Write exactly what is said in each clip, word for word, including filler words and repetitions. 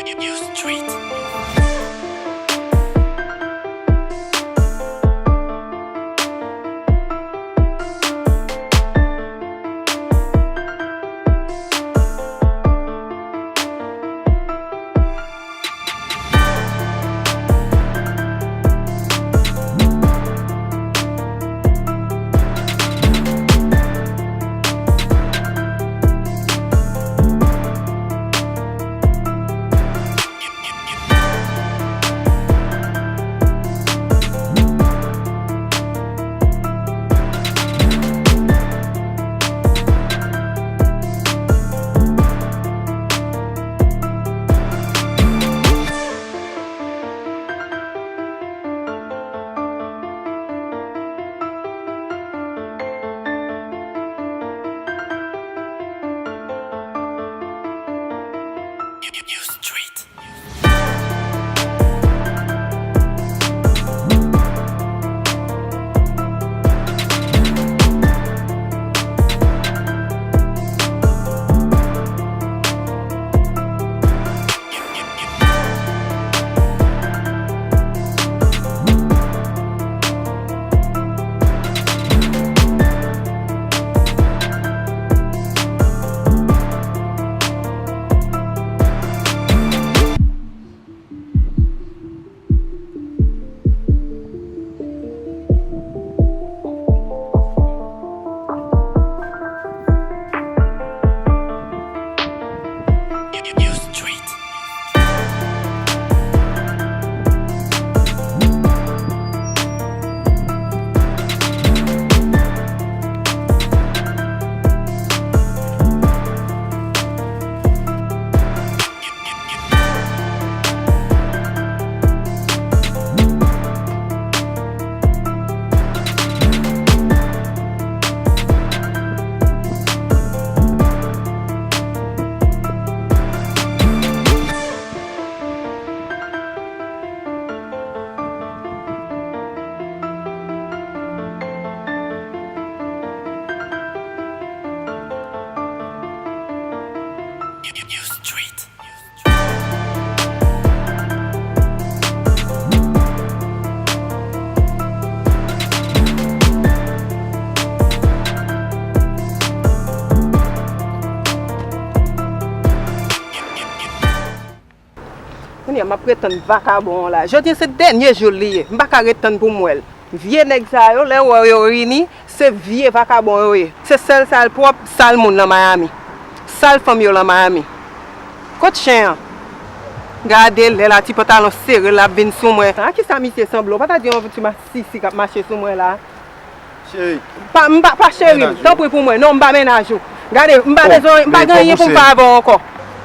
You street. You street. You street. Kounye a, m ap ret tann vakabon an la. Jodi a se dènye jou l li ye. M pa ka ret tann pou m wè l. Vye nèg sa yo, lè w wè yo reyini, se vye vakabon yo ye. Se sèl sa l pwòp, sa l moun lan Miami. Sa l fanm yo lan Miami. Kot chen an? Gade lè la, ti pantalon sere l ap vin sou mwen. A kisa misye sanble? Ou pa ta di yon ti masisi k ap mache sou mwen la? Cheri. Pa, m pa, pa cheri m. Tanpri pou mwen. Non, m pa mennaj ou. Gade, m pa bezwen, m pa gen anyen pou m fè avè w ankò.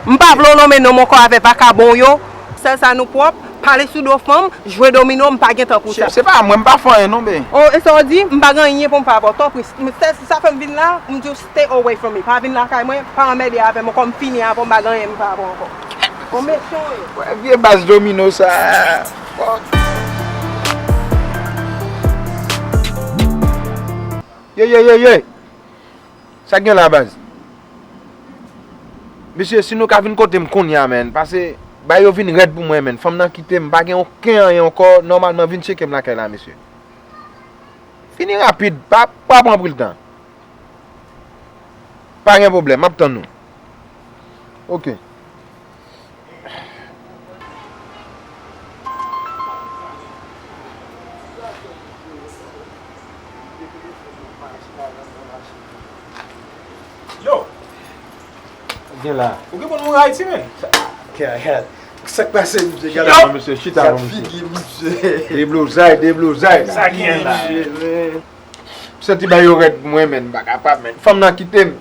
M pa vle w nonmen non m ankò avè vakabon yo. Sèl sa nou pwòp, pale sou do fanm, jwe domino, m pa gen tan pou sa. Se pa mwen, m pa fè anyen non, be. O, e sa w di? M pa gen anyen pou m fè avè w. Tanpri, sèl sa fè m vin la, m di w stay away from me. Pa vin lakay mwen, pa anmède avè m ankò, m fini avè w, m pa gen anyen m fè avè w ankò. O, mechan w ye. Wè vye baz domino sa. Ye, ye, ye, ye. Sa k gen la, baz? Mesye, si nou ka vin kote m kounye a, menn, pase bagay yo vin rèd pou mwen, menn. Fanm nan kite m, m pa gen okenn anyen ankò. Nòmalman, vin tcheke m lakay la, mesye. Fini rapid, pa, pa pran anpil tan. Pa gen pwoblèm, m ap tann nou. Oke. Yo! Gen la. Ou gen moun mouri Ayiti, men? Gad, gad. Sa k pase, misye? Gad la, misye. Chita, gad non, misye. Figi, misye. Deblozay, deblozay. Sa gen la? Misye, men. M santi bagay yo rèd pou mwen, menn, m pa kapab, menn. Fanm nan kite m.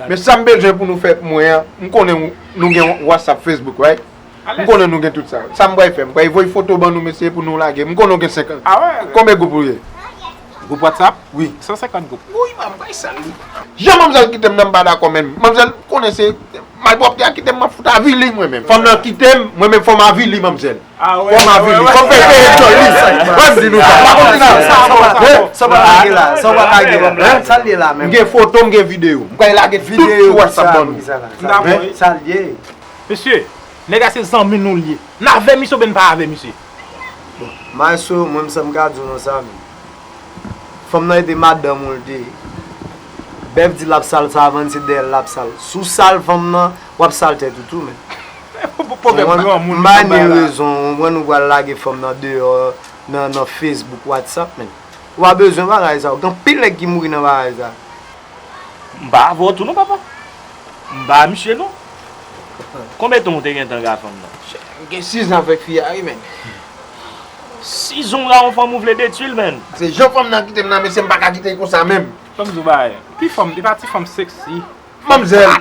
Men sa m bezwen pou nou fè pou mwen an, m konnen nou gen WhatsApp, Facebook, right? M konnen nou gen tout sa. Sa m pral fè, m pral voye foto ban nou, mesye, pou nou lage. M konnen w gen senkant. Konbyen gwoup ou ye? Gwoup WhatsApp? Wi. San senkant gwoup. Wi, man, m pral sal li. Jan manmzèl kite m nan, m pa dakò, menn. Manmzèl, konnen se malpwòpte a kite m, m ap fout avili mwen menm. Fanm nan kite m, mwen menm fò m avili manmzèl. Fò m avili, fò m fè peye djòl li. Ban m di nou sa. M pa konn di nan. Sa w pral lage la, sa w pral lage la, sa l ye la menm? M gen foto, m gen videyo. M pral lage tout sou WhatsApp ban nou. Sa l ye? Mesye, Nèg la se zanmi nou l ye. N avè misye oubyen n pa avè misye? Bon, Maestro, mwen menm sa m ka di w nan sa menm. Fanm nan e te madanm ou l te ye. Bèf di l ap sal savann, se dèyè l l ap sal. Si w sal fanm nan, w ap sal tèt ou tou, men. Pwoblèm granmoun. M pa ni rezon, ou konprann, ou pral lage fanm nan deyò nan, nan Facebook, WhatsApp, men. Ou pa bezwen bagay sa yo. Gen anpil nèg ki mouri nan bagay sa. M pa avè w tou non, papa. M pa misye non. Konbyen tan w te gentan avè fanm nan? M gen sizan avèk fi a, wi, men. Sizan w avè yon fanm ou vle detwi l, men. Se jan fanm nan kite m nan, mesye, m pa ka kite l konsa menm. Fanm di w bagay. Ki fanm? E pa ti fanm seksi. Manmzèl.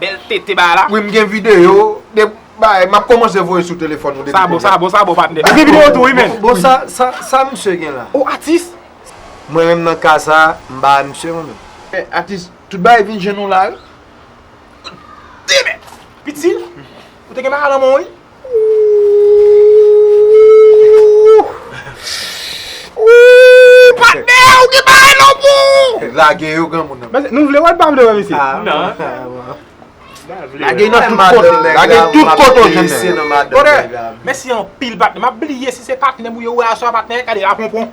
Bèl tete ba la. Wi, m gen videyo de bagay, m ap kòmanse voye sou telefòn ou depi kounye a. Sa bon, sa bon, sa bon, patnè. M gen videyo tou, wi, men. Bon, sa, sa, sa misye gen la? O, atis. Mwen menm nan ka sa, m pa misye mwen menm. Eh, atis, tout bagay vin jwenn ou la, wi. Demè! Piti, ou te gen bagay nan men w, wi. Ooh! Ooh, patnè, ou gen bagay nan men w! Lage yo, granmoun nan. Men nou vle wè, n pa vle wè, mesye. Ah, non. Lage nan tout kote, lage tout kote w jwenn nèg. Brother, mèsi anpil, patnè. M ap bliye si se patnè m ou ye, ou wè aswè, patnè, gade, la ponpon.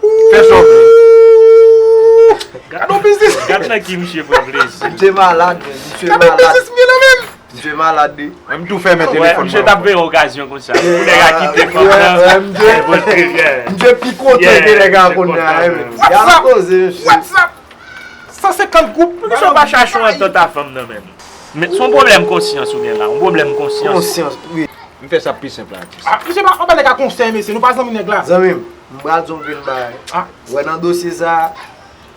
Fè sa w vle. Gad yon biznis. Gad nan ki misye pran plezi. Misye malad, men. Misye malad. Gad yon biznis m gen nan men m. Misye malad, wi. Mwen, m tou fèmen telefòn mwen. Misye t ap veye okazyon konsa. Pou nèg la kite fanm nan. Misye pi kontan ke nèg la kounye a, wi. Gad koze, mesye. WhatsApp! San senkant gwoup. Poukisa w pa chache yon antant a fanm nan menm? Men, se yon pwoblèm konsyans ou gen la, yon pwoblèm konsyans. Konsyans, wi. M fè sa pi senp la, atis. Ah, misye pa, pa nèg a konsèy, mesye, nou pa zanmi nèg la. Zanmi m, m pral di w anpil bagay. Ah. Wè nan dosye sa,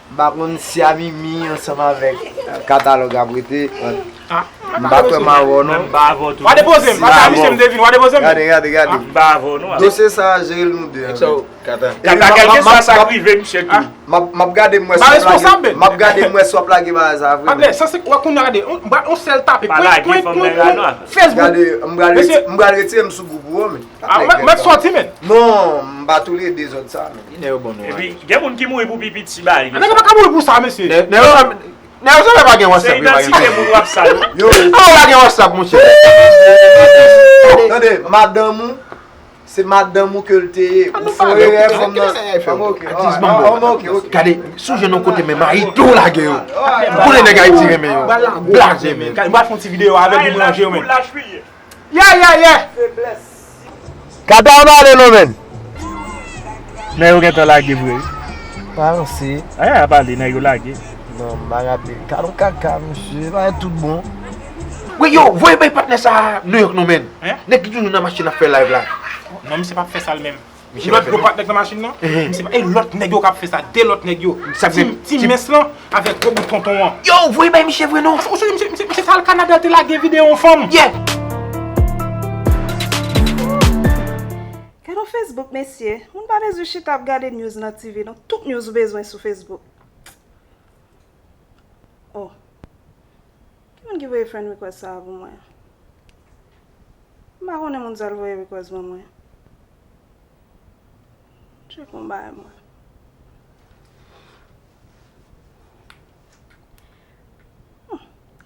m pa konn si a Mimi ansanm avèk, eh, katalòg ap rete, eh, m pa kwè m avè w non. M pa avè w tou. W a depoze m, pa ta misye m te vin, w a depoze m. Gade, gade, gade. M pa avè w non. Dosye sa, jere l nou de. Kata, kèlkeswa sa k rive misye tou. M ap, m ap gade m wè si w ap lage, m ap gade m wè si w ap lage bagay sa vre. Patnè, sa se, wè kounye a gade, on, on sèl tape. Pa lage fanm nan la non. Facebook. Gade, m pral reti-, m pral retire m sou gwoup ou, men. Ah, m ap sòti, men. Non, m pa tolere dezòd sa, men. Nèg yo bon nou. Epi, gen moun ki mouri pou pi piti bagay. Nèg yo pa ka mouri pou sa, mesye. Nèg yo, nèg yo pa gen WhatsApp, yo pa gen Facebook. Se idantite moun w ap sal. Yo. Kòman w pa gen WhatsApp, monchè? Tande, madanm ou, se madanm ou ke l te ye. Ou fè erè, fanm nan. Fanm, ok. Gade, si w jwenn yon kote, men mayi tou lage yo. M konnen nèg Ayiti renmen yo. Blaze, men. M pral fè yon ti videyo avèk li, m ranje yo, men. Yeah, yeah, yeah. Kata w pale non, men. Nèg yo gentan lage vre, wi. Pa ranse. Ay, a pale, nèg yo lage. Non, m pa raple. Kado kaka, mesye. Pa tout bon. Wi, yo, voye bay patnè sa New York non, men. Nèg ki toujou nan machin ap fè live la. Non, misye p ap fè sa l menm. Lòt gwo patnè k nan machin nan, misye pa, e lòt nèg yo k ap fè sa, de lòt nèg yo. Ti, ti mens lan avèk gwo bout tonton an. Yo, voye bay misye vre non. Ou sonje misye, misye, misye sa al Kanada, te lage videyo yon fanm. Yeah. Gade yon Facebook, mesye. Moun pa bezwen chita ap gade news nan T V non. Tout news ou bezwen sou Facebook. Oh. Ki moun ki voye friend request sa a pou mwen? M pa konnen moun sa l voye request ban mwen. Tcheke yon bagay mwen. Hmm.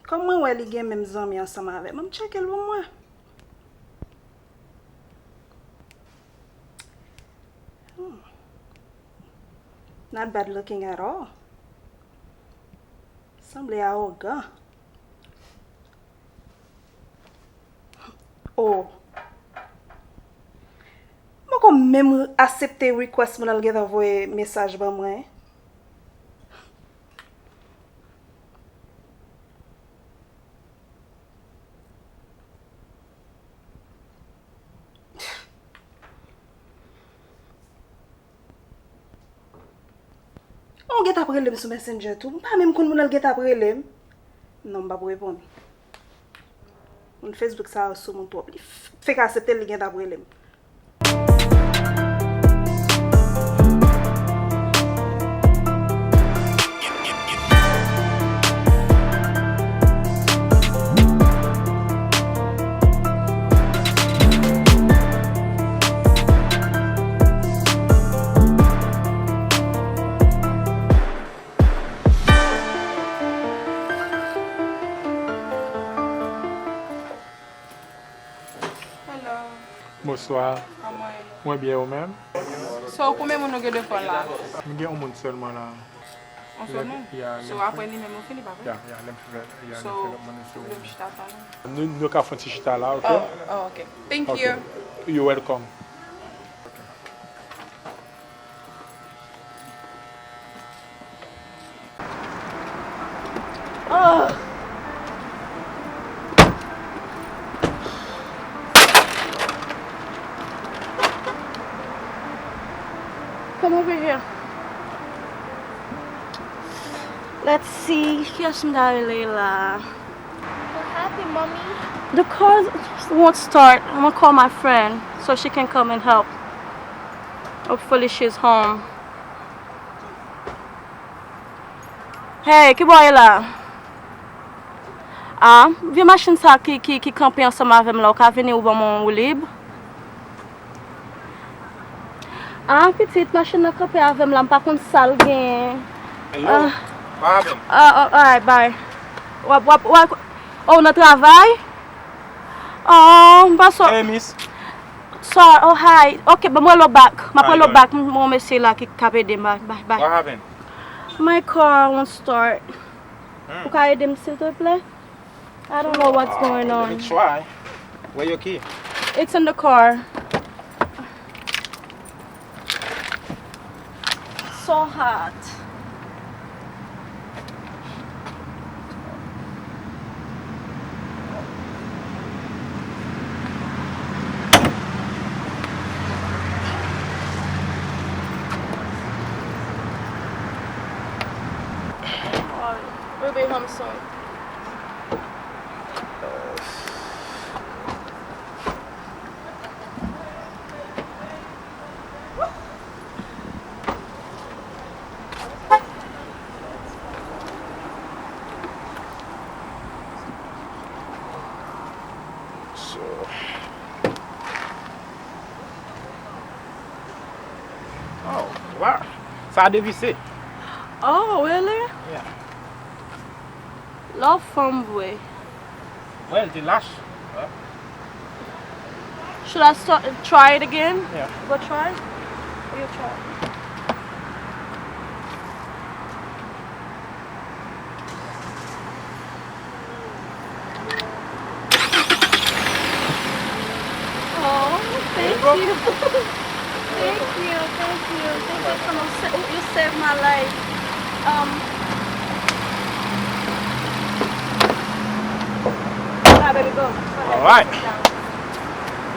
Kòm mwen wè li gen menm zanmi ansanm avè m, an m tcheke l pou mwen. Hmm. Not bad looking at all. Sanble awogan. Oh. M poko menm aksepte request moun nan, l gentan voye mesaj ban mwen. Oh, gentan ap rele m sou Messenger tou. M pa menm konn moun nan, l gentan ap rele m. Non, m p ap reponn. Moun Facebook sa yo soumoun twòp. Li f-, fenk aksepte l, li gentan ap rele m. Bonswa. Kòman w ye? Mwen byen, ou menm? So, konbyen moun nou gen devan la? M gen yon moun sèlman la. Yon sèl moun? Ya, so, apre li menm, nou fini, pa vre? Ya, ya, lè m fè, ya, lè m fè lòt moun, se ou. Lè m chita tann ou. Nou, nou ka fè yon ti chita la, ok? Oh, oh, ok. Thank you. You're welcome. Oh. Come over here. Let's see. Kiyès m ta rele la? What happened, mommy? The car won't start. I'm gonna call my friend so she can come and help. Hopefully she's home. Hey, ki bò w ye la? Ah, vye machin sa ki, ki, ki kanpe ansanm avè m la, ou ka vini ou ban mwen yon woulib? Ah, pitit, machin nan kanpe avè m la, m pa konn sa l genyen. Hello, what happened? Ah, ah, alright, bye. W ap, w ap, w ap, oh, w nan travay? Oh, m pa so. Hey, miss. Sorry, oh, hi. Ok, ban m rele w back. M ap rele w back. M, m, mesye la ki k ap ede m. Bye, bye, bye. What happened? My car won't start. Hmm. Ou ka ede m, silteple? I don't know what's going on. Let me try. Where your key? It's in the car. So hot. Baby, I'm sorry. So. Oh, wow. Sa a devise. Oh, really? Yeah. Lè w fanm vre. Well, te lach. Should I start, try it again? Yeah. Go try? You try. Oh, thank you. Thank you, thank you, thank you so much. Sa-, oh, you saved my life. Um, alright, baby, go. Go ahead, sit down. Alright.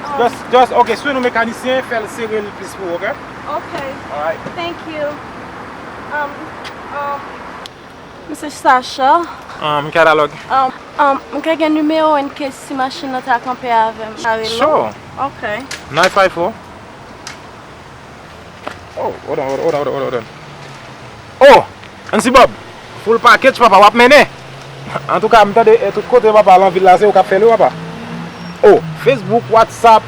Um, just, just, ok, sou nou mekanisyen, fè l sere l plis pou ou, ok? Ok. Alright. Thank you. Um, um, Misye Sacha. Um, katalòg. Um, um, m ka gen nimewo w in case si machin nan ta kanpe avè m. Sure. Ok. Nine five four. Oh, hold on, hold on, hold on, hold on, hold on. Oh, Ansi Bob, full package, papa, w ap mennen. Antouka, m tande, eh, tout kote, papa, lan vil la, se ou k ap fè l, wi, papa. Oh, Facebook, WhatsApp,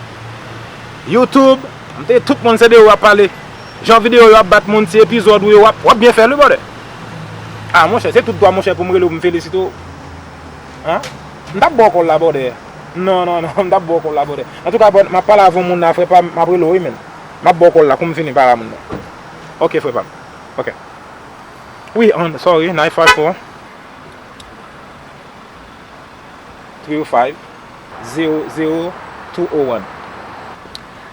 YouTube, m tande tout moun se de ou ap pale. Jan videyo yo ap bat moun, ti epizòd ou yo, w ap, w ap byen fè l, wi, brother. Ah, monchè, se tout dwa, monchè, pou m rele w, pou m felisite w. Hein? M t ap ba w kòl la, brother. Non, non, non, m t ap ba w kòl la, brother. Antouka, brother, m ap pale avè yon moun la, frè pa m, m ap rele w, wi, men. M ap ba w kòl la, kou m fini pale a moun nan. Ok, frè pa m. Ok. Wi, an, sorry, nine five four, three oh five, zero zero two oh one.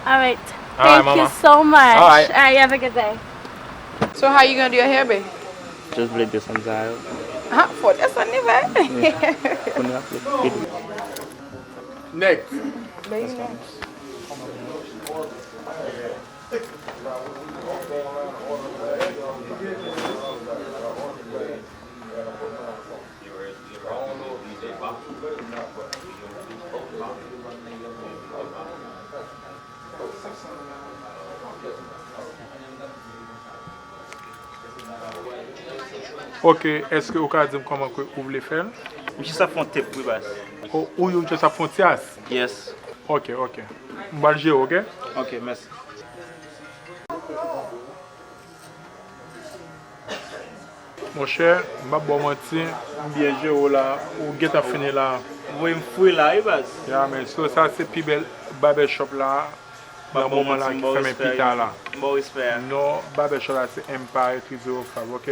Alright. Alright, thank you so much. Alright. Alright, you have a good day. So how you gonna do your hair, babe? Just vle desann sa yo. Ah, fò desann li vre. Yeah. Kounye a, vle vide. Next. Baby, next. Ok, èske ou ka di m kòman ke ou vle fè l? M jis ap fè yon tep wi baz. O, ou, ou just ap fè yon tyas? Yes. Ok, ok. M pral jere w, ok? Ok, mèsi. Monchè, m p ap ba w manti, m byen jere w la, ou gentan fini la. Voye m fri la wi baz. Ya men, so sa se pi bèl barbershop la nan moman la ki fèmen pita la. M ba w respè a. Non, barbershop la se Empire three zero five, ok?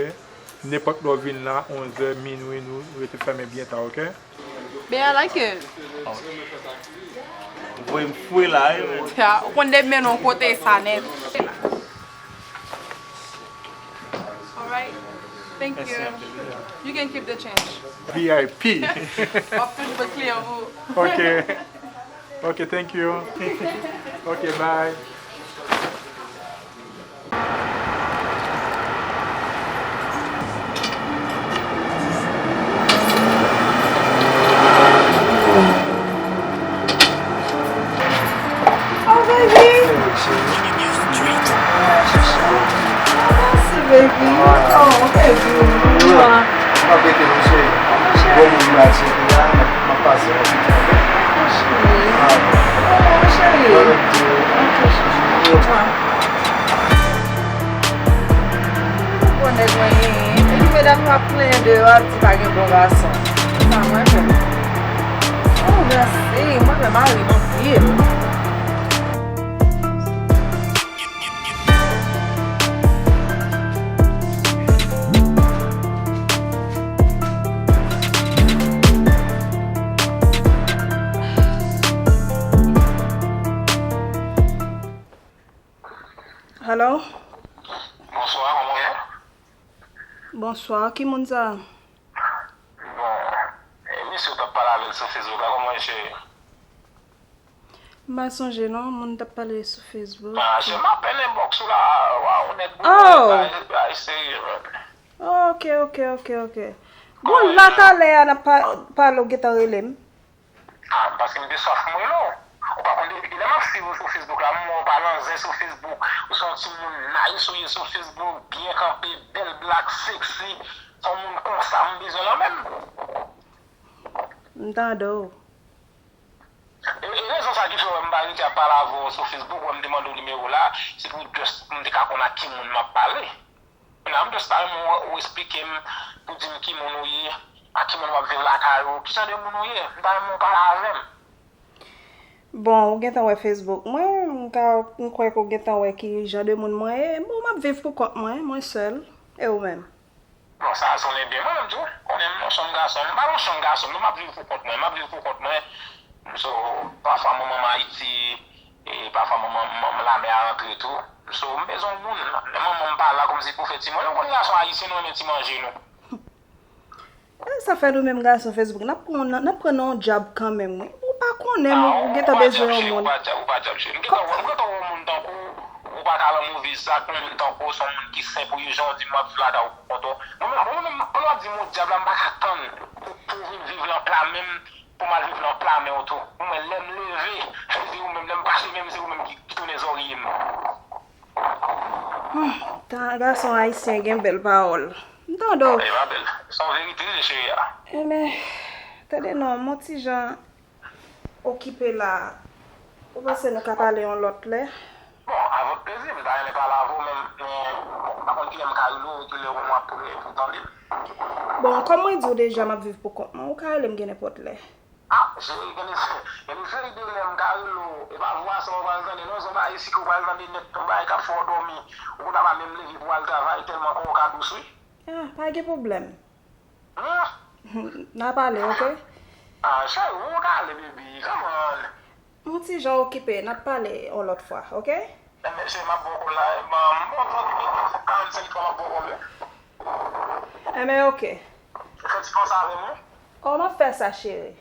Nenpòt lè w vin la, onzè, minwi, nou rete fèmen byen ta, ok? Babe, I like it. Voye m fri la wi men. Ya, ou konn depi men non kote sa nèt. Alright. Thank you. You can keep the change. V I P. W ap toujou jwenn kliyan pou ou. Ok. Ok, thank you. Ok, bye. Oh, baby! Hey, cheri. Oh, chouchou. Oh, merci, baby. Oh, baby. Mwah. M ap rete, wi, cheri. Oh, cheri. Bon moun m pral cheke la, m ap pase yon ti tan. Oh, cheri. Ah, bon. Oh, cheri. Love you too. Ok, chouchou. Mwah. Ou bon nèg mwen ye. Epi medam yo ap plenyen deyò, ap di pa gen bon gason. Sa mwen menm. Oh, mèsi. Mwen menm, mari m anpil. Hello? Bonswa, kòman w ye? Bonswa, ki moun sa? Bon, e, mesye w t ap pale avè l sou Facebook la, kòman w ye, cheri? M pa sonje non, moun t ap pale sou Facebook. Ah, se m apenn inbox ou la, waw, nèg bouyon, oh! Ay, ay, serye, man. Ok, ok, ok, ok. Bon, la talè a n ap pa-, pale, w gentan rele m. Ah, paske m te swaf mwen non. Ou pa konn depi kilè m ap swiv ou sou Facebook la, m wè w pa nan zen sou Facebook. Ou se yon timoun nice ou ye sou Facebook, byen kanpe, bèl black, sexy. Se yon moun konsa m bezwen nan men m. M tande w. E, e rezon sa ki fè w wè m pa rete ap pale avè w sou Facebook, wè m te mande w nimewo w la, se pou just pou m te ka konn ak ki moun m ap pale. Kounye a m just ta renmen w, w esplike m, pou di m ki moun ou ye, ak ki moun w ap viv lakay ou, ki jan de moun ou ye, m ta renmen w pale avè m. Bon, ou gentan wè Facebook mwen, m ka, m kwè ke w gentan wè ki jan de moun mwen ye. Bon, m ap viv pou kont mwen, mwen sèl. E ou menm? Bon, sa a sonnen byen. Mwen menm tou, konnen m yon chanm gason. M pa yon chanm gason, non, m ap viv pou kont mwen, m ap viv pou kont mwen. So, pafwa manman m Ayiti, e pafwa manman m, m lamè a rantre tou. So, m bezwen yon moun. Men manman m pa la kòmsi pou fè ti manje. Nou konn gason ayisyen, nou renmen ti manje nou. E sa fè nou menm gason Facebook, n ap pran, n ap pran nan yon djab kanmenm, wi. Ou pa konnen, ou, ou gentan bezwen yon moun. Ou pa djab, ou pa djab, cheri. M gentan wè, m gentan wè yon moun tankou w, ou pa ka lan move zak, yon moun tankou w, se yon moun ki senp ou ye, jan w di m w ap viv lakay ou pou kont ou. Mwen menm, mwen menm, pandan w ap di mo djab la, m pa ka tann pou, pou w vin viv lan pla men m, pou m al viv lan pla men w tou. Ou wè, lè m leve, se ou menm, lè m pase menm, se ou menm ki, ki tounen zòrye m. Hmm, tan gason ayisyen gen bèl pawòl. M tande w. E pa bèl. Se yon verite, cheri a. Enben, tande non, m on ti jan okipe la. Ou panse nou ka pale yon lòt lè? Bon, avèk plezi, m ta renmen pale avè w, men, men, bon, m pa konn kilè m ka rele w, kilè w ap pre pou tande m. Bon, kòm mwen di w deja, m ap viv pou kont mwen. Ou ka rele m gen nenpòt lè. Ah, cheri, gen de, gen de seri de lè m ka rele w, e pa vwa sa w pral tande, non, se yon bagay sik ou pral tande nèt, yon bagay k ap fè w dòmi. Ou konn pa menm leve pou w al travay, tèlman kò w ka dous, wi. Ah, pa gen pwoblèm. Hmm? N a pale, ok? Ah, cheri, ou ka ale, baby, come on. Yon ti jan okipe, n ap pale yon lòt fwa, ok? Enben, cheri, m ap ba w kòb la, e, ban m, ban m, ban m karannsenk dola, m ap ba w kòb la. Enben, ok. Ou fè ti panse avè m, wi. Oh, m ap fè sa, cheri.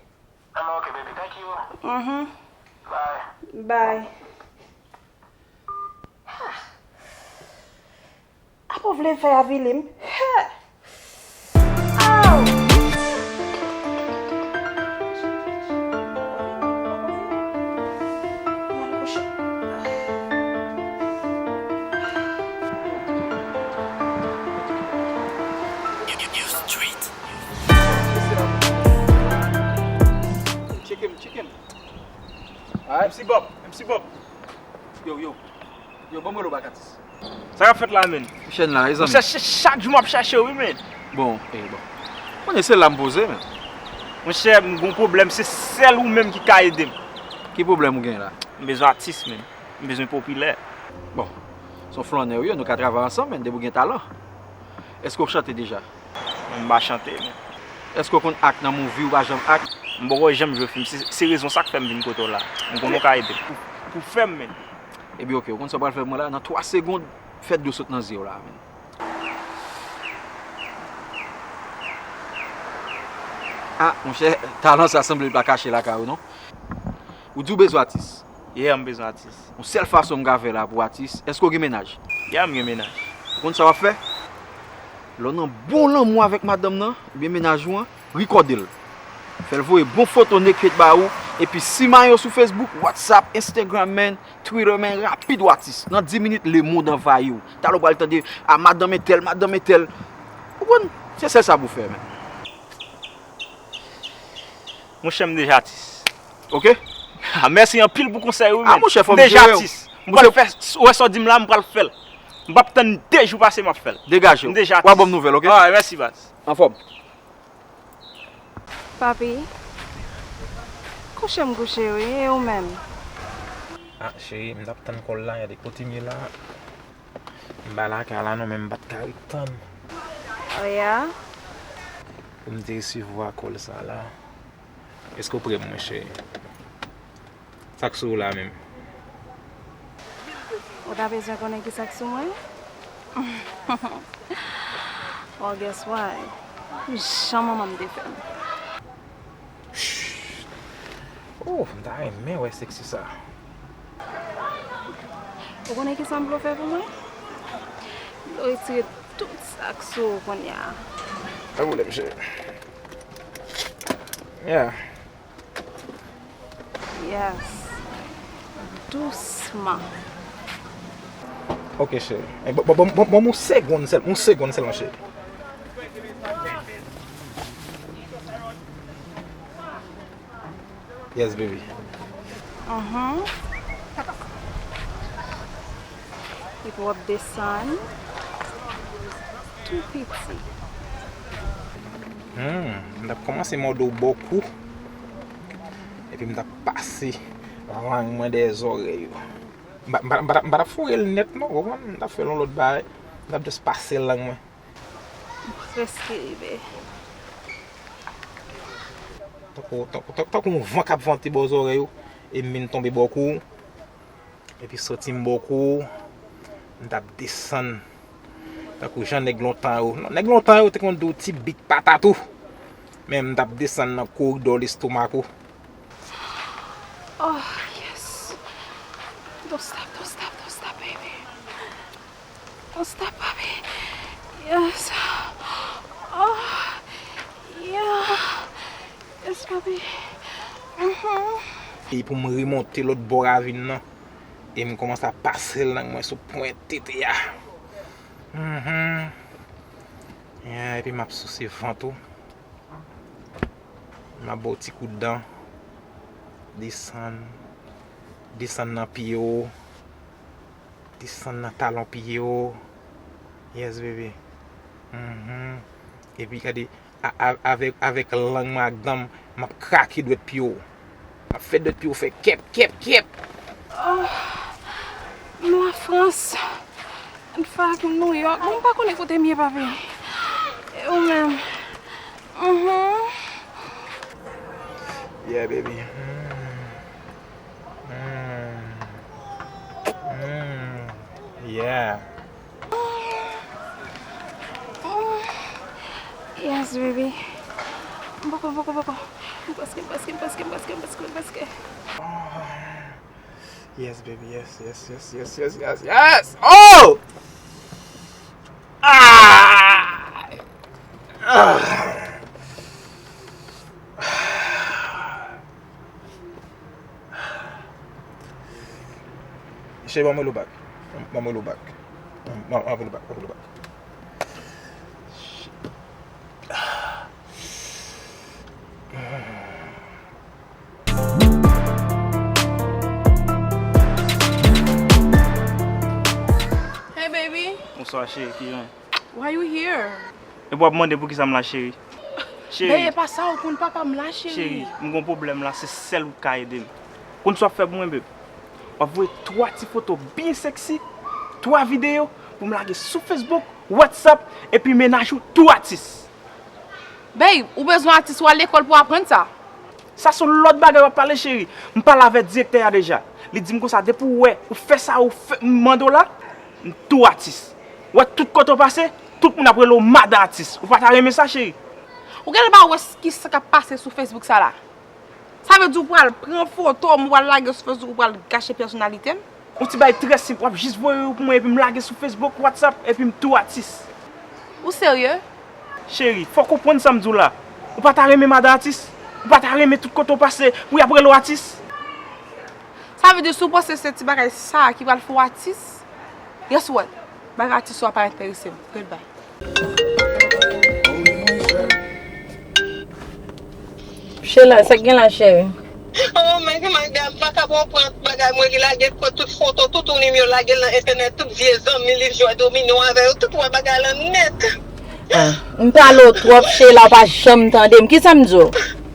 Enben, ok, baby, thank you. Mhm. Bye. Bye. Apa w vle fè avili m? Hè! Aw! Tcheke m, tcheke m. Alright. M C Bob, M C Bob. Yo, yo. Yo, ban m rele w bak, atis. Sa k ap fèt la, menn? M chèn la, wi, zanmi. Monchè, ch-, chak jou m ap chèche w, wi, menn. Bon, e, bon. Konnen se la m poze, menn. Monchè, m gon pwoblèm, se sèl ou menm ki ka ede m. Ki pwoblèm ou gen la? M bezwen atis, menm. M bezwen popilè. Bon, se yon flannè ou ye, nou ka travay ansanm, menn, depi w gen talan. Èske w chante deja? M pa chante, menn. Èske w konn ak nan movie ou pa janm ak? M poko janm jwe fim. Se, se rezon sa k fè m vin kote w la. M konnen w ka ede m. Pou, pou fè m, menn. Ebyen, oke, ou konn sa w pral fè pou mwen la? Nan twa segonn, fè dlo sot nan zye w la, menn. Ah, monchè, talan sa sanble l pa kache lakay ou, non? Ou di w bezwen atis? Yeah, m bezwen atis. Yon sèl fason m ka fè la pou atis, èske w gen mennaj? Yeah, m gen mennaj. Ou konn sa w ap fè? Lè w nan bon lanmou avèk madanm nan, oubyen mennaj ou an, rekòde l. Fè l voye bon foto naked ba ou, epi simaye w sou Facebook, WhatsApp, Instagram, menn, Twitter, menn, rapid w atis. Nan dis minit, lemonn anvayi w. Talè w pral tande, a madanm entèl, madanm entèl. Ou konprann? Se sèl sa pou w fè, menn. Monchè, m deja atis. Oke? Ah, mèsi anpil pou konsèy ou, menn. Ah, monchè, fò m deja atis. M pral fè, wè sa w di m la, m pral fè l. M p ap tann de jou pase, m ap fè l. Degaje w. M deja atis. W a ban m nouvèl, oke? Alright, mèsi, baz. Anfòm. Papi, kouche m kouche wi, e ou menm? Ah, cheri, m t ap tann kòl la, gade kote m ye la. M pa lakay la non, men m pa t ka ret tann. Oh ya? Pou m te resevwa kòl sa la. Èske w prè, monchè? Sa k sou ou la menm? Ou ta bezwen konnen kisa k sou mwen? Well, guess what? Jan manman m te fè m. Oh, m ta renmen wè seksi sa. Ou konnen kisa m vle w fè pou mwen? M vle w retire tout sa k sou ou kounye a. Pa gen pwoblèm, cheri. Yeah. Yes. Dousman. Ok, cheri. Eh, ban, ban, ban, ban m yon segonn sèl, yon segonn sèlman, cheri. Yes, baby. Mhm. Epi w ap desann tou piti. Hmm, m t ap kòmanse mòde w bò kou. Epi m t ap pase lang mwen dèyè zòrèy ou. M pa, m pa, m pa t ap, m pa t ap foure l nèt non, ou konprann? M t ap fè l yon lòt bagay. M t ap just pase lang mwen. M prèske rive. Tankou, tankou, tankou, tankou yon van k ap vante bò zòrèy ou, e m vin tonbe bò kou ou. Epi soti m bò kou ou, m t ap desann. Tankou jan nèg lontan yo. Non, nèg lontan yo te konn di w ti bik patat ou. Men m t ap desann nan koridò lestomak ou. Oh, yes. Don't stop, don't stop, don't stop, baby. Don't stop, papi. Yes. Oh, yeah. Yes, papi. Mhm. E pou m remonte lòt bò ravin nan, e m kòmanse ap pase lang mwen sou pwent tete a. Mhm. Yeah, epi m ap souse vant ou. M ap ba w ti kout dan. Desann. Desann nan pye w. Desann nan talon pye w. Yes, baby. Mhm. Epi gade, a, a, avèk, avèk lang mwen ak dan m, m ap krake dwèt pye w. M ap fè dwèt pye w fè kèp, kèp, kèp. Oh, m Lafrans. An fè ak New York. Mwen pa konnen kote m ye, papi. E ou menm? Mhm. Yeah, baby. Mm. Mm. Mm. Yeah. Yes, baby. Boko, boko, boko. Paske, paske, paske, paske, paske, paske. Yes, baby, yes, yes, yes, yes, yes, yes, yes. Oh! Ah! Ah! Cheri, ban mwen lo bak. Ban mwen lo bak. Ban mwen lo bak, ban mwen lo bak. Hey, baby. Bonswa, cheri, kijan? Why you here? Epi w ap mande poukisa m la, cheri? Cheri, bebe, pa sa, ou konn papa m la, cheri. Cheri, m gon pwoblèm la, se sèl ou k ka ede m. Konn sa w ap fè pou mwen, bebe? W ap voye twa ti foto byen sexy, twa videyo pou m lage sou Facebook, WhatsApp, epi mennaj ou tou atis. Babe, ou bezwen atis, ou al lekòl pou aprann sa. Sa se yon lòt bagay w ap pale, cheri. M pale avèk direktè a deja. Li di m konsa, depi w wè ou fè sa ou fè, m mande w la, m tou atis. W wè tout kote w pase, tout moun ap rele w madan atis. Ou pa ta renmen sa, cheri? Ou genlè pa wè s-, ki sa k ap pase sou Facebook sa la? Sa vle di ou pral pran foto m, ou pral lage sou Facebook, ou pral gache pèsonalite m? Yon ti bagay trè senp, w ap jis voye yo pou mwen epi m lage sou Facebook, WhatsApp, epi m tou atis. Ou serye? Cheri, fò w konprann sa m di w la. Ou pa ta renmen madan atis? Ou pa ta renmen tout kote w pase pou y ap rele w atis? Sa vle di si w panse se ti bagay sa a ki pral fè w atis? Guess what? Bagay atis yo a pa enterese m. Goodbye. Sheila, sa k gen la, cheri? Oh my God, m pa ka konprann bagay mwen ki lage tout foto, toutouni m yo lage l nan entènèt, tout vye zanmi li jwe domino avè yo, tout wè bagay lan nèt. Ah, m pale w twòp, Sheila, w pa janm tande m. Kisa m di w?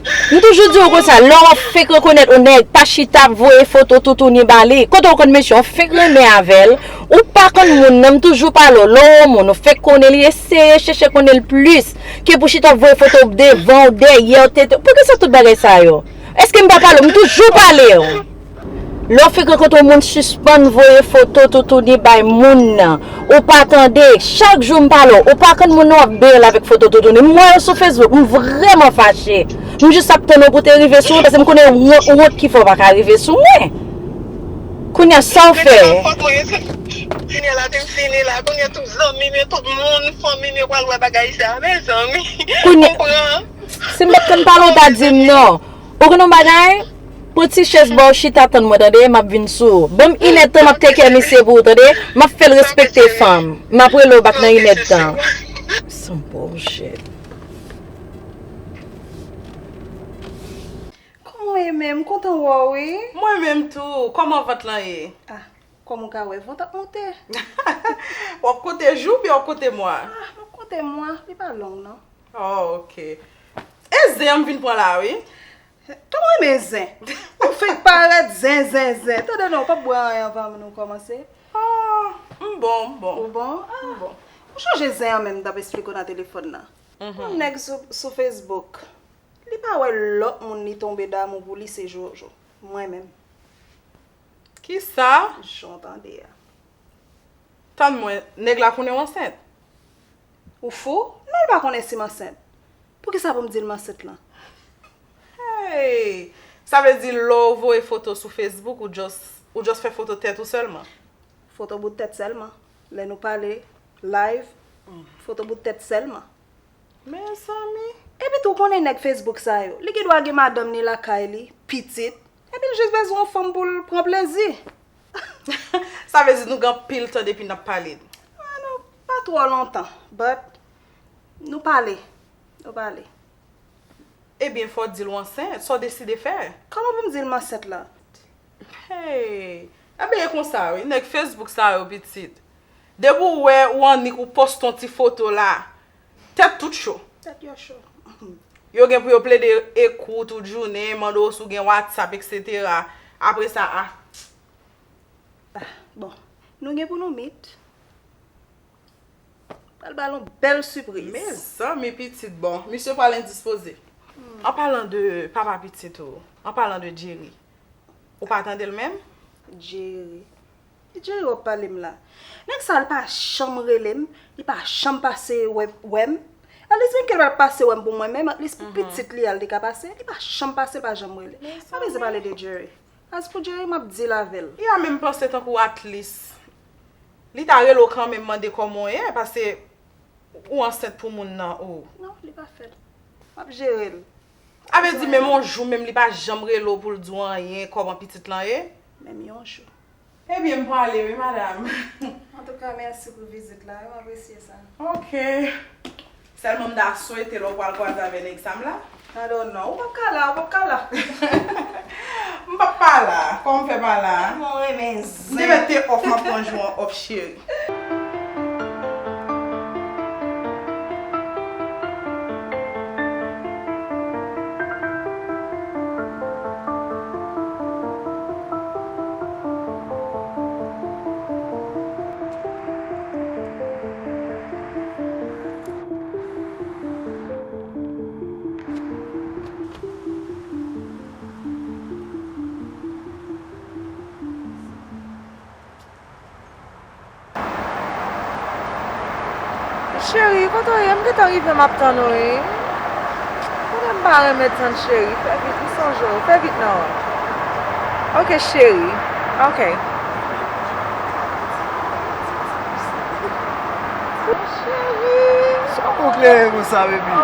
M toujou di w konsa, lè w ap fenk rekonèt yon nèg, pa chita ap voye foto toutouni ba li. Kote w konn mesye, w fenk renmen avè l, ou pa konn moun nan, m toujou pale w, lè w wè yon moun, ou fenk konnen li, eseye chèche konnen l plis, ke pou chita ap voye foto devan w, dèyè w, tete w. Poukisa tout bagay sa yo? Èske m pa pale w? M toujou pale w. Lè w fenk rankontre yon moun, sispann voye foto toutouni bay moun nan. Ou pa tande, chak jou m pale w, ou pa konn moun nan w ap benyen l avèk foto toutouni. M wè yo sou Facebook, m vrèman fache. M jis ap tann ou pou te rive sou mwen, paske m konnen wont, wont ki fè w pa ka rive sou mwen. Kounye a, sa w fè? Kounye a la, te m fini la. Kounye a, tout zanmi m yo, tout moun, fanmi m yo pral wè bagay sa. Mezanmi, konpran. Si m pa t konn pale w, w ta di m non. Ou konn yon bagay? Pran ti chèz ba w, chita tann mwen, tande? M ap vin sou ou. Ban m inèdtan, m ap take care misye pou ou, tande? M ap fè l respekte fanm. M ap rele w back nan inèdtan. Sanpòjè. Kòman w ye menm? M kontan wè w, wi. Mwen menm tou. Kòman vant lan ye? Ah, kòm ou ka wè, vant ap monte. W ap konte jou oubyen w ap konte mwa? Ah, m ap konte mwa. Li pa long, non. Oh, ok. E zen an m vin pran la, wi. Tande w renmen zen. Ou fenk parèt zen, zen, zen. Tande non, w p ap bwè anyen anvan nou kòmanse. Ah, m bon, m bon. Ou bon? Ah. M bon. Ou chonje zen an menm m t ap esplike w nan telefòn nan. Mhm. Yon nèg sou, sou Facebook. Li pa wè lòt moun li tonbe damou pou li se Jojo. Mwen menm. Kisa? Jan w tande a. Tann mwen, nèg la konnen w ansent? Ou fou? Non, l pa konnen si m ansent. Poukisa pou m di l m ansent lan? Hey! Sa vle di lè w voye foto sou Facebook, ou just, ou just fè foto tèt ou sèlman? Foto bout tèt sèlman. Lè nou pale live, foto bout tèt sèlman. Mezanmi. Epi tou, w konnen nèg Facebook sa yo, li gen dwa gen madanm ni lakay li, pitit, epi l jis bezwen yon fanm pou l pran plezi. Sa vle di nou gen anpil tan depi n ap pale. Ah, nou pa twò lontan, but nou pale. Nou pale. Ebyen, fò w di l w ansent, sa w deside fè? Kòman pou m di l m ansent la? Hey! Ebyen, e konsa, wi, nèg Facebook sa yo, pitit. Depi w wè ou annik ou poste yon ti foto la, tèt tout cho. Tèt yo cho. Yo gen pou yo plede ekri w tout jounen, mande w si w gen WhatsApp, et cetera. Apre sa, a. Ah, bon, nou gen pou nou meet. Pral ba l yon bèl sipriz. Mezanmi pitit, bon, misye pral endispoze. Hmm. An palan de papa pitit ou, an palan de Jerry, ou pa tande l menm? Jerry. Ki Jerry w ap pale m la? Nèg sa, li pa janm rele m, li pa janm pase wè, wè m. At least, menm ke l pa pase wè m pou mwen menm, at least pou pitit li a, li te ka pase, li pa janm pase, li pa janm rele. Pa bezwen pale de Jerry. As pou Jerry, m ap deal avè l. Li a menm panse tankou at least li ta rele w kanmenm mande kòman w ye, paske ou ansent pou moun nan, ou. Non, li pa fè l. M ap jere l. A vle di, menm yon jou, menm li pa janm rele w pou l di w anyen, kòman pitit lan ye? Menm yon jou. Ebyen, m prale, wi, madam. Antouka, mèsi pou vizit la, wi, m apresye sa. Ok. Sèlman m ta swete lè w pral kwaze avè nèg sa m la. Alò non, ou p ap ka la, ou p ap ka la. M p ap pa la, kòman m fè pa la? Mwen renmen zen. M te mèt te off, m ap pran jou an off, cheri. Cheri, kote w ye? M gentan rive, m ap tann ou, wi. Kote m pa renmen tann cheri? Fè vit, m sonje w. Fè vit non. Ok, cheri. Ok. Cheri. Sa w klere konsa, baby?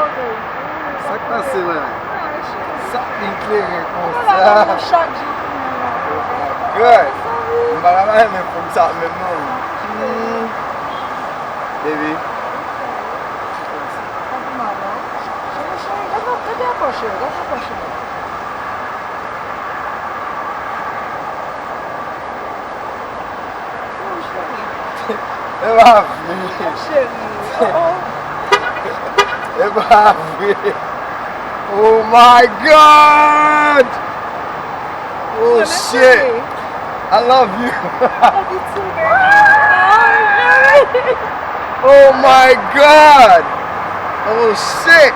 Sa k pase la? Sa k vin klere konsa? Chak jou pou mwen. Oh my God. M pa ka pa renmen fanm sa menm non. Hmm. Baby. Sa fè mal, non? Cheri, cheri, gade, gade apòch yo, gade apòch yo. Oh, cheri. E pa vre. Oh, cheri. Oh, oh. E pa vre. Oh my God! Oh shit! I love you. Love you too, baby. Oh, my God! Oh shit!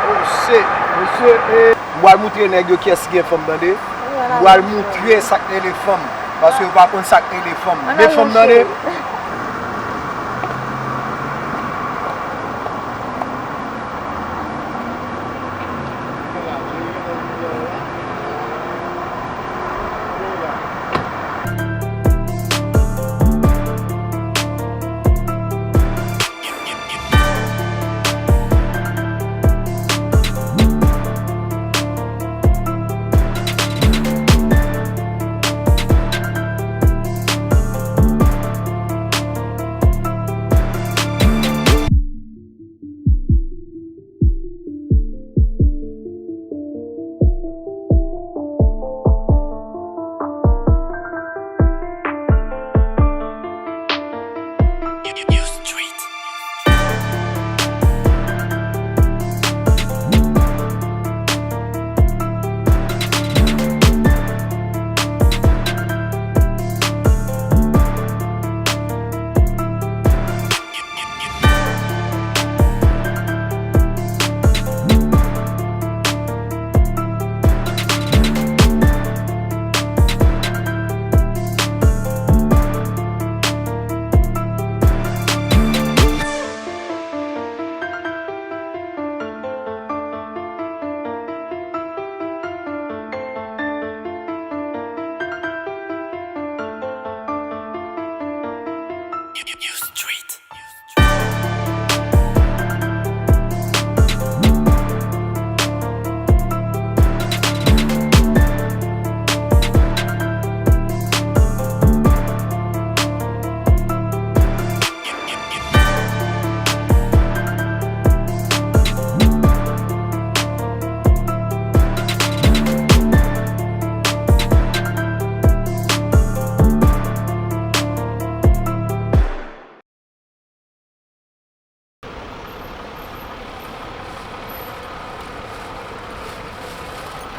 Oh shit! Mesye, eh, m pral moutre nèg yo kiyès ki gen fanm, tande. M pral moutre sa k rele fanm. Paske yo pa konn sa k rele fanm. Men fanm, tande.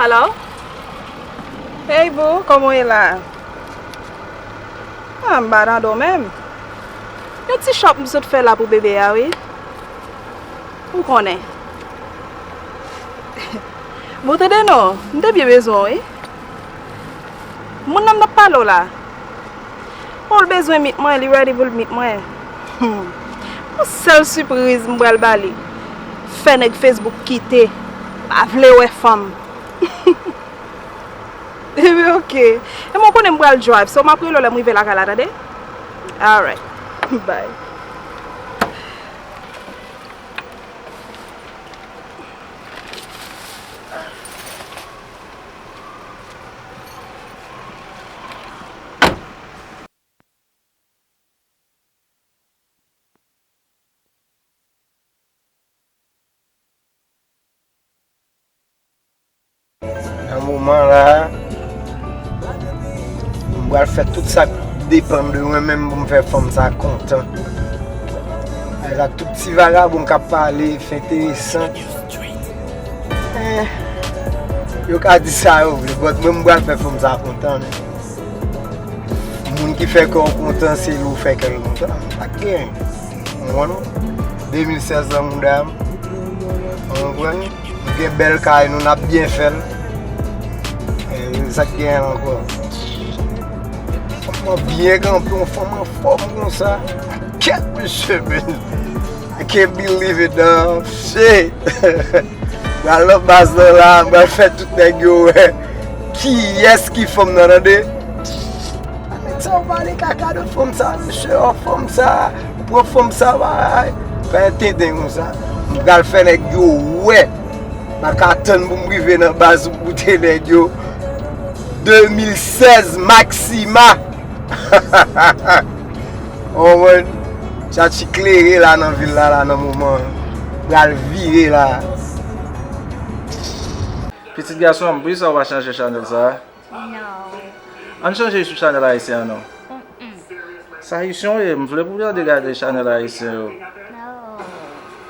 Hello? Hey boo, kòman w ye la? Ah, m pa tande w menm. Yon ti chòp m sot fè la pou bebe a, wi. Ou konnen. Bon, tande non, m te byen bezwen w, wi. Moun nan m t ap pale w la. Oh, l bezwen meet mwen, li ready pou l meet mwen. Hmm. Yon sèl sipriz m pral ba li. Fè nèg Facebook kite. Pa vle wè fanm. Ebyen, ok. E mwen konnen m pral drive, so m ap rele w lè m rive lakay la, tande? Alright. Bye. Nan moman la, m pral fè tout sa k depann de mwen menm pou m fè fanm sa kontan. Avèk tout ti vagabon k ap pale, fè enteresan. Eh, yo ka di sa yo vle, but mwen m pral fè fanm sa kontan, men. Moun ki fè kè w kontan, se li w fè kè l kontan. Sa k gen. Ou konprann? De mil sèz lan mouda m. Ou konprann? Nou gen bèl kay nou, n ap byen fè l. E, sa k gen ankò? Fò m Mwen byen kanpe, yon fanm anfòm konsa. Kèt mesye, men. I can't believe it, dog. Shit. Pral nan baz nan la, pral fè tout nèg yo wè kiyès ki fanm nan, tande. Nèg sa yo pale kaka de fanm sa, mesye, oh, fanm sa, ou pran fanm sa, bay. Fè tenten konsa. M pral fè nèg yo wè. M pa ka tann pou m rive nan baz pou m koute nèg yo. De mil sèz Maxima. Ou konprann? Tchatchi klere la nan vil la, la nan moman an. Pral vire la. Pitit gason m, poukisa w pa chanje chanèl sa a? Non. Ann chanje sou chanèl ayisyen an non. Mm-mm. Sa ayisyen w ye, m vle pou w tande gade chanèl ayisyen yo. Non.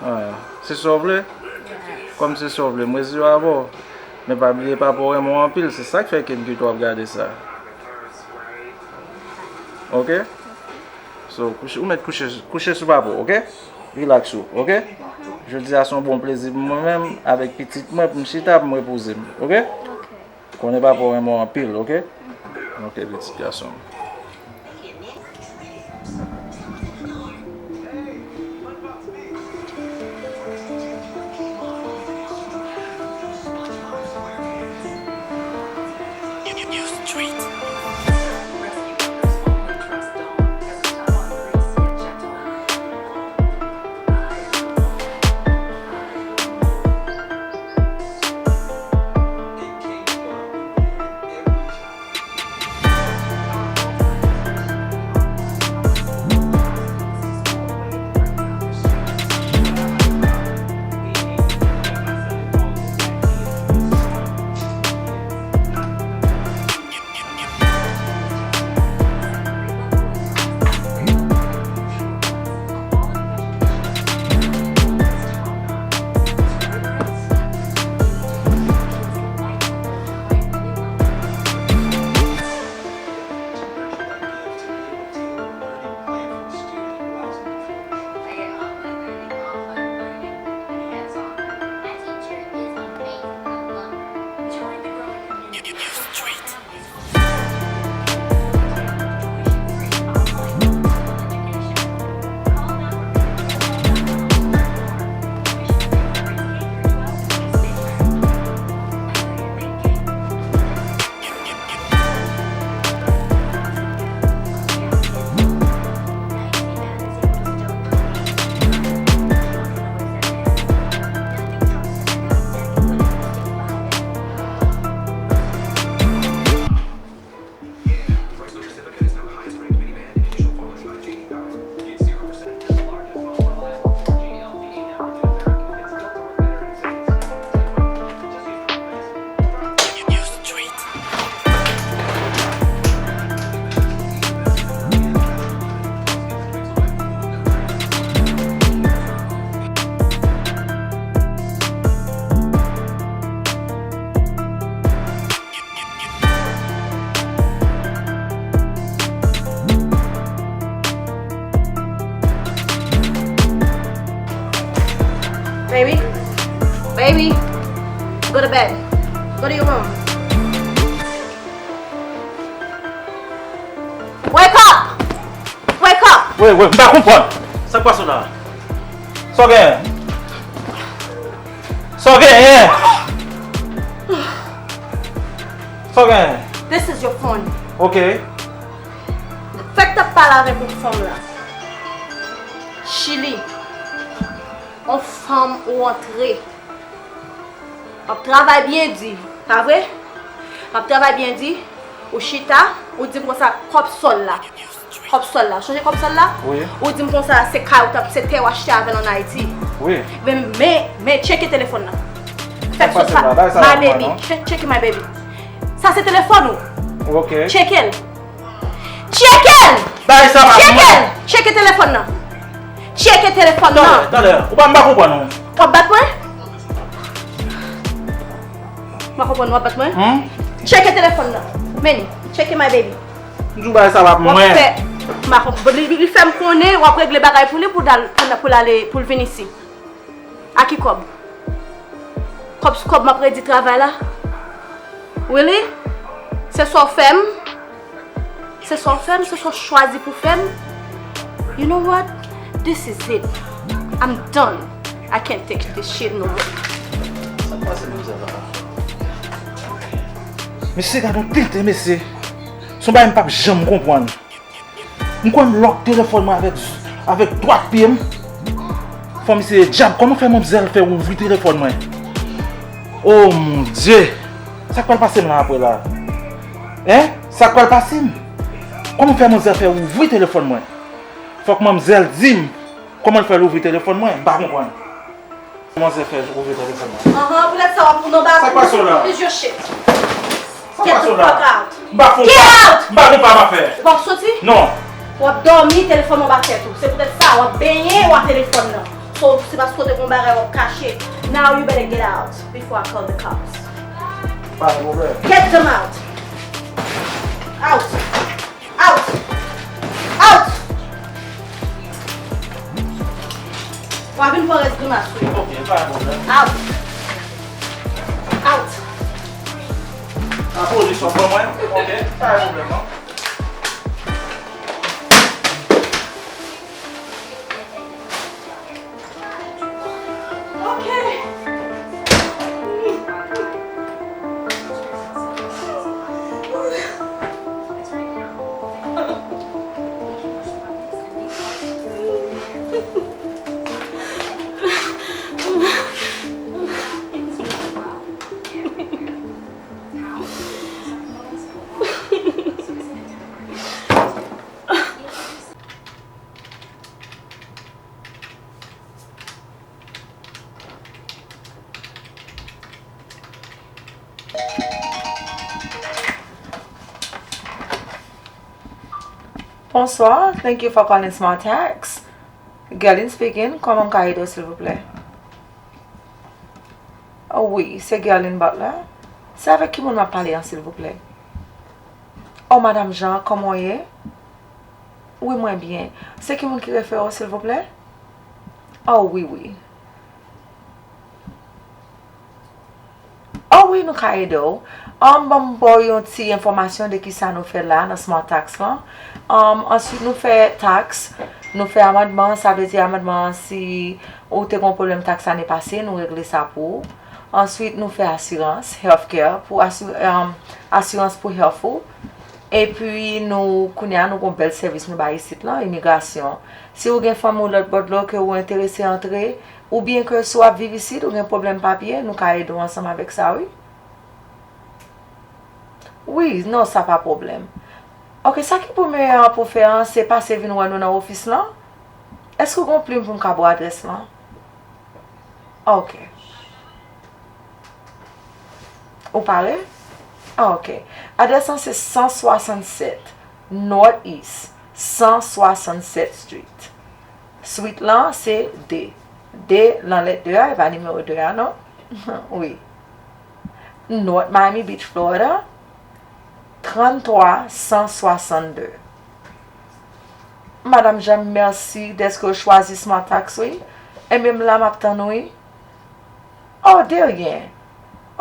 Ah, se sa w vle? Yes. Kòm se sa w vle, m resi avè w. Men pa bliye papa w renmen w anpil, se sa k fè ke m kite w ap gade sa. Ok? So, kouche, ou mèt kouche, kouche sou papa w, ok? Relax ou, ok? Jodi a se yon bon plezi pou mwen menm, avèk pitit mwen, pou m chita, pou m repoze m, ok? Ok. Konnen papa w renmen w anpil, ok? Ok, pitit gason m. Baby, baby, go to bed. Go to your room. Wake up! Wake up! Wi, wi, m pa konprann. Sa k pase w la? Sa w genyen? Sa w genyen? Sa w genyen? This is your phone. Ok. Fèk t ap pale avèk yon fanm la. Chili. Yon fanm ou antre. W ap travay byen di, pa vre? W ap travay byen di, ou chita, ou di m konsa kòb sòl la. Kòb sòl la. Chonje kòb sòl la? Wi. Ou di m konsa se kay ou t ap, se tè w achte avè l ann Ayiti. Wi. Men, men, men, tcheke telefòn nan. Fèk sou sa. My baby. Tcheke, tcheke my baby. Sa se telefòn ou? Ok. Tcheke l. Tcheke l! Bagay sa pa pou mwen. Tcheke l! Tcheke telefòn nan. Tcheke telefòn nan. Talè, talè. Ou pa, m pa konprann ou. W ap bat mwen? M pa konprann, w ap bat mwen? Hmm? Tcheke telefòn nan. Men, tcheke my baby. M di w bagay sa pa pou mwen. W ap fè, m pa konprann. Li, li, li fè m konnen w ap regle bagay pou li pou l al, pou l, pou l ale, pou l vin isi. A ki kòb? Kòb sou kòb m ap redi travay la? Really? Se sa w fè m? Se sa w fè m, se sa w chwazi pou fè m. You know what? This is it. I'm done. I can't take this shit no more. Sa k pase menm sa la? Mesye, gade yon tenten, mesye. Se yon bagay m p ap janm konprann. M konn lòk telefòn mwen avèk, avèk dwat pye m. Fò misye dyab, kòman fè manmzèl fè ouvri telefòn mwen? Oh mon Dieu! Sa k pral pase m la apre la? Hein? Sa k pral pase m? Kòman fè manmzèl fè ouvri telefòn mwen? Fòk manmzèl di m kòman l fè l ouvri telefòn mwen. M pa konprann. Manzè fè ouvri telefòn mwen. Anhan, poutèt sa w ap nan ba. Sa k pase w la? Lose your shit. Sa k pase w la? Get the fuck out. M pa fon pa. Get out! M pa fon pa m ap fè. W ap soti? Non. W ap dòmi, telefòn w ap atè tou. Se poutèt sa, w ap benyen, w ap telefòn nan. So, se paske w te gon bagay w ap kache. Now you better get out before I call the cops. Pa gen pwoblèm. Get them out. Out. Out! Out! W a vin pran rès grimas ou yo. Ok, pa gen pwoblèm. Out! Out! Lapolis w ap ban mwen? Ok, pa gen pwoblèm non. Bonsoir, thank you for calling Smart Tax. Gerline speaking, kòman m ka ede w, silvouplè? Oh, wi, se Gerline Butler. Se avèk ki moun m ap pale an, silvouplè? Oh, Madanm Jean, kòman w ye? Wi, mwen byen. Se ki moun ki refere w, silvouplè? Oh, wi, wi. Oh, wi, nou ka ede w. Um, ban m ba w yon ti enfòmasyon de kisa nou fè la nan Smart Tax lan. Um, answit, nou fè taks, nou fè amandman, sa vle di amandman an, si ou te gon pwoblèm taks ane pase, nou regle sa pou ou. Answit, nou fè asirans, health care, pou asi-, um, asirans pou health ou. Epi nou, kounye a, nou gon bèl sèvis nou bay isit lan, imigrasyon. Si ou gen fanmi w lòt bò dlo ke ou enterese antre, oubyen ke si w ap viv isit, ou gen pwoblèm papye, nou ka ede w ansanm avèk sa, wi. Wi, non, sa pa pwoblèm. Ok, sa ki pi meyè an pou fè an, se pase vin wè nou nan ofis lan. Èske w gen yon plim pou m ka ba w adrès lan? Ok. Ou pare? Ah, ok. Adrès lan se san swasannsèt North East san swasannsèt Street. Swit lan se de. De nan lèt de a, e pa nimewo de a, non? Wi. North Miami Beach, Florida, tranntwa san swasannde. Madanm Jean, mèsi dèske w chwazi Smart Tax, wi. Enben, m la, m ap tann ou, wi. Oh, de ryen.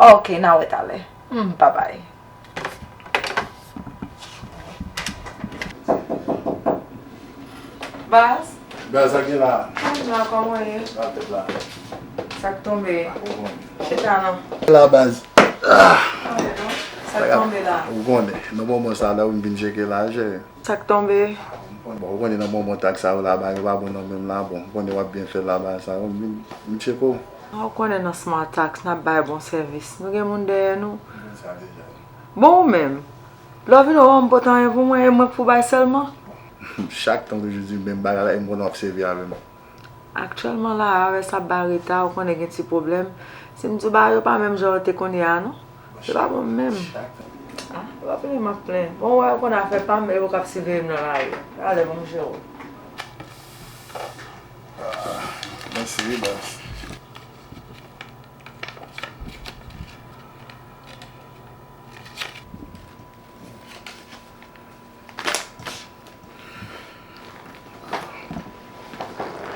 Ok, n a wè talè. Hmm, babay. Baz? Baz, sa k gen la? Kòman, kòman w ye? Sa tèt la. Sa k tonbe? Chita non. La baz. Ah! Sa k tonbe la? Ou konnen, nan moman sa la, m vin tcheke la, cheri. Sa k tonbe? Bon, ou konnen nan moman taks sa yo la, bagay yo pa bon nan menm la, bon, ou konnen w ap byen fè laba sa yo, m vin, m tcheke w. Ou konnen nan Smart Tax, n ap bay bon sèvis. Nou gen moun dèyè nou. M konn sa deja. Bon, ou menm, lè w vin, ou pa janm pote anyen pou mwen, e mwen k pou bay sèlman? Chak tan w toujou di m menm bagay la, e m konnen w ap sèvi avè m. Aktyèlman la, A R S ap bay reta, ou konnen gen ti pwoblèm. Si m di w bagay yo pa menm jan yo te konn ye a non. Se pa bon menm. Ah, e pa plenyen m ap plenyen. Bon, ou wè, ou konn afè pa m, e ou k ap siveye m nan lari. Talè, ban m jere w. Ah, mèsi wi, baz.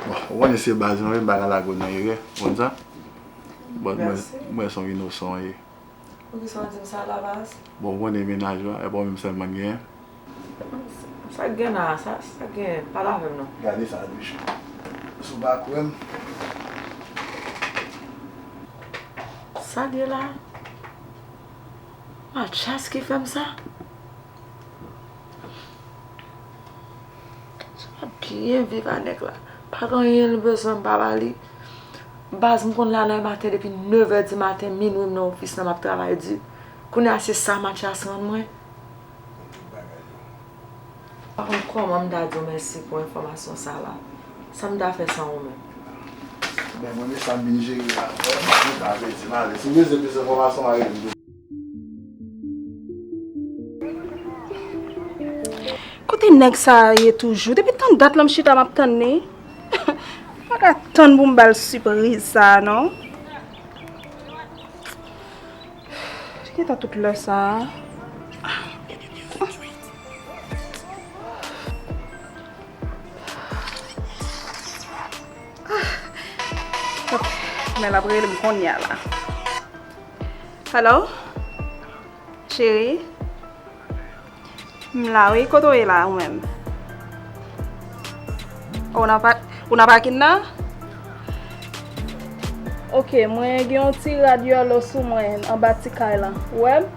Bon, ou konnen se baz mwen, m pa ka lage w nan erè, ou konn sa? Bon, mwen, mwen se yon inosan w ye. Poukisa w di m sa la, baz? Bon, ou konnen mennaj ou a, e pa w menm sèlman k genyen. Sa k gen la, sa, sa k gen, pale avè m non. Gade sa, Duchou. Si w pa kwè m. Sa l ye la? Mathias ki fè m sa? Sa byen viv a nèg la. Pa gen anyen l bezwen m pa ba li. Baz, m konn la nan maten depi nevè di maten, minwi m nan ofis lan m ap travay di. Kounye a se sa Mathias rann mwen. Pa konn kòman m ta di w mèsi pou enfòmasyon sa la. Sa m ta fè san ou menm? Men mwen, men sa m vin jere la. Mwen ta vle di m ale. Si w bezwen plis enfòmasyon, m a rele m. Kote nèg sa a ye toujou? Depi tann dat la m chita m ap tann li. M pa ka tann pou m ba l sipriz sa a non. Li gentan tout lè sa a. Ok, men l ap rele m kounye a la. Hello? Cheri? M la wi, kote w ye la ou menm? Ou nan pa, ou nan pakin nan? Ok, mwen gen yon ti rad yolo sou mwen anba ti kay lan. Ou wè m?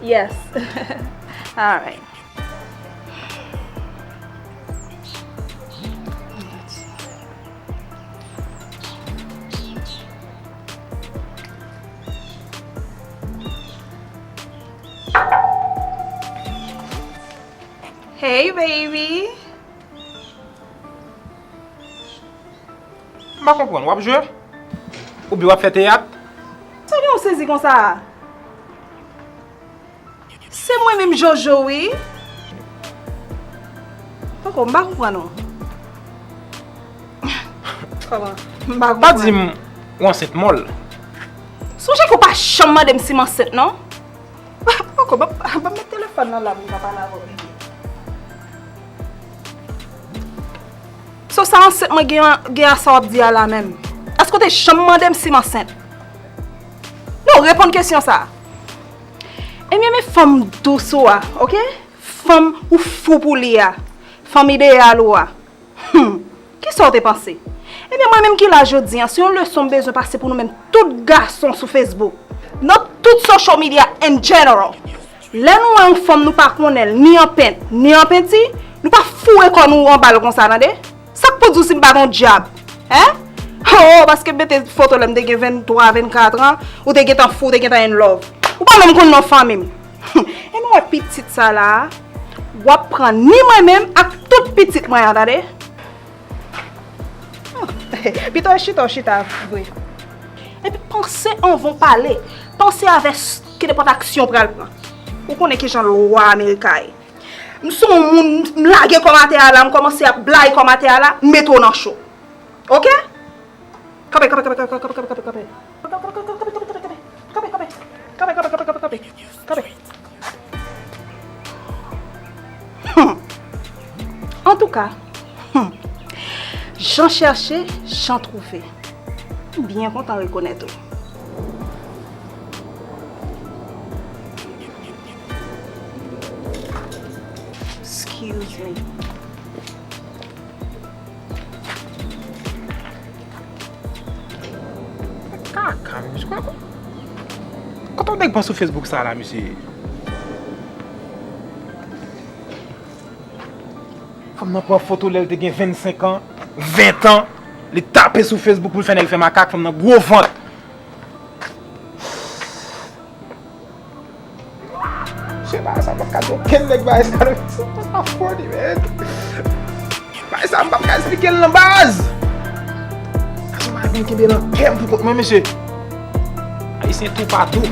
Yes. Alright. Hey baby. M pa konprann, w ap jwe? Oubyen w ap fè teyat? Sa gen w sezi konsa a? Se mwen menm Jojo wi. Poko, m pa konprann ou. Kòman? M pa konprann. Pa di m ou ansent mòl. Sonje ke w pa janm mande m si m ansent non. Poko, ban, ban m met telefòn nan la pou m ka pale avè w. So sa ansent mwen gen, gen a sa w ap di a la menm? Èske w te janm mande m si m ansent? Non, reponn kesyon sa a. Ebyen, men fanm dous ou a, ok? Fanm ou fou pou li a. Fanm ideyal ou a. Hmm. Kisa w te panse? Ebyen, mwen menm ki la jodi a, se yon leson m bezwen pase pou nou menm tout gason sou Facebook. Nan tout social media in general. Lè nou wè yon fanm nou pa konnen l, ni an pent, ni an penti, nou pa foure kò nou anba l konsa, tande? Sa k pou di w si m pa gen yon djab? Hein? Oh, paske m mete foto lè m te gen venntwa, vennkat an, ou te gentan fou, ou te gentan in love. Ou pa menm konn non fanmi m. E nou wè pitit sa la a, w ap pran ni mwen menm ak tout pitit mwen an, tande? Pito w chita, w chita vre. Epi panse anvan w pale. Panse avè s-, ki nenpòt aksyon w pral pran. Ou konnen kijan lwa Amerika ye. M se yon moun, m lage kò m atè a la, m kòmanse ap blayi kò m atè a la, m mete w nan cho. Ok? Kanpe, kanpe, kanpe, kanpe, kanpe, kanpe, kanpe, kanpe. Kanpe, kanpe, kanpe, kanpe, kanpe, kanpe. Kanpe, kanpe, kanpe, kanpe, kanpe, kanpe. Kanpe. Hmm. Antouka, hmm. Jan chèche, jan twouve. M byen kontan rekonèt ou. Excuse me. Kaka, mesye. Kote yon nèg pran sou Facebook sa la, mesye? Fanm nan pran foto lè l te gen vennsenk an, ven an, li tape sou Facebook pou l fè nèg fè makak, fanm nan gwo vant. Mesye, bagay sa m p ap ka di okenn nèg bagay sa non, mesye, sa pa funny, man. Bagay sa m p ap ka esplike l nan baz. Sa se yon bagay pou m kenbe nan kè m pou kont mwen, mesye. Ayisyen toupatou.